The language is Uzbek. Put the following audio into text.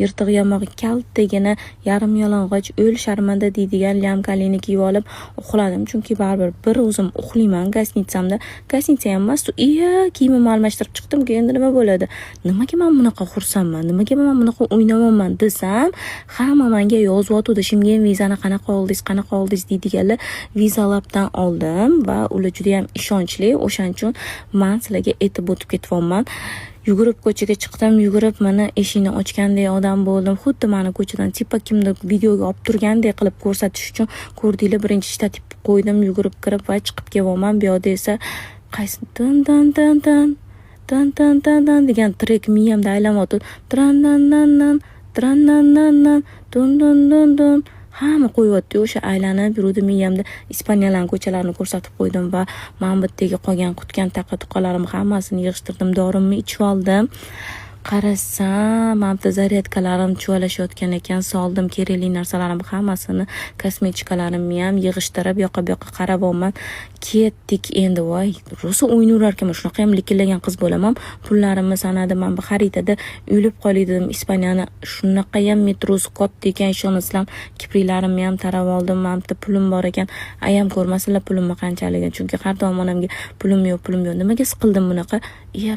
Yirtiq yamoq kaltagina, yarim yalang'och, o'l sharmanda deydigan лямка lini kiyib olib uxladim, chunki baribir bir o'zim uxlayman гостиница mda. Гостиница ham emas, iya, kiyimimni almashtirib chiqdimku, endi nima bo'ladi? Nimaga man bunaqa xursandman, nimaga man bunaqa o'ynayapman desam, hamma manga yozyotgandi: "Shengen vizani qanaqa oldingiz, qanaqa oldingiz?" deydiganlar. Visa Labdan oldim va ular judayam ishonchli, o'shaning uchun man sizlarga aytib o'tib ketyapman. Yugurib ko'chaga chiqdim, yugurib mana eshikni ochgandek odam bo'ldim, xuddi mani ko'chadan типа kimdir videoga olib turgandek qilib ko'rsatish uchun. Ko'rdinglar, birinchi shtatib qo'ydim, yugurib kirib va chiqib kelyapman. Bu yoqda esa qaysi dan dan dan dan dan dan dan dan degan trek miyamda aylanyapti. Tran dan dan dan tran dan dan dan dun dun dun dun, hamma qo'yyapti, o'sha aylanib yuruvdi miyamda. Ispaniyalarni ko'chalarini ko'rsatib qo'ydim va man bu yerdagi qolgan qutgan taqa tuqalarimni hammasini yig'ishtirdim, dorimni ichib oldim. Qarasam, mana bitta зарядка larim chuvalashayotgan ekan. Soldim kerakli narsalarimni hammasini, kosmetikalarimni ham yig'ishtirib, yoqqa bu yoqqa qarayapman. Ketdik endi. Voy, rosa o'ynayverarkanman, shunaqa ham likillagan qiz bo'laman. Pullarimni sanadim, mana bu xaritada o'lib qolay dedim. Ispaniyani shunaqayam metrosi katta ekan, ishonasizlarmi? Kipriklarimni ham tarab oldim. Mana bitta pulim bor ekan, ayam ko'rmasinlar pulimni qanchaligini, chunki har doim onamga "Pulim yo'q, pulim yo'q". Nimaga siqildim bunaqa, iya?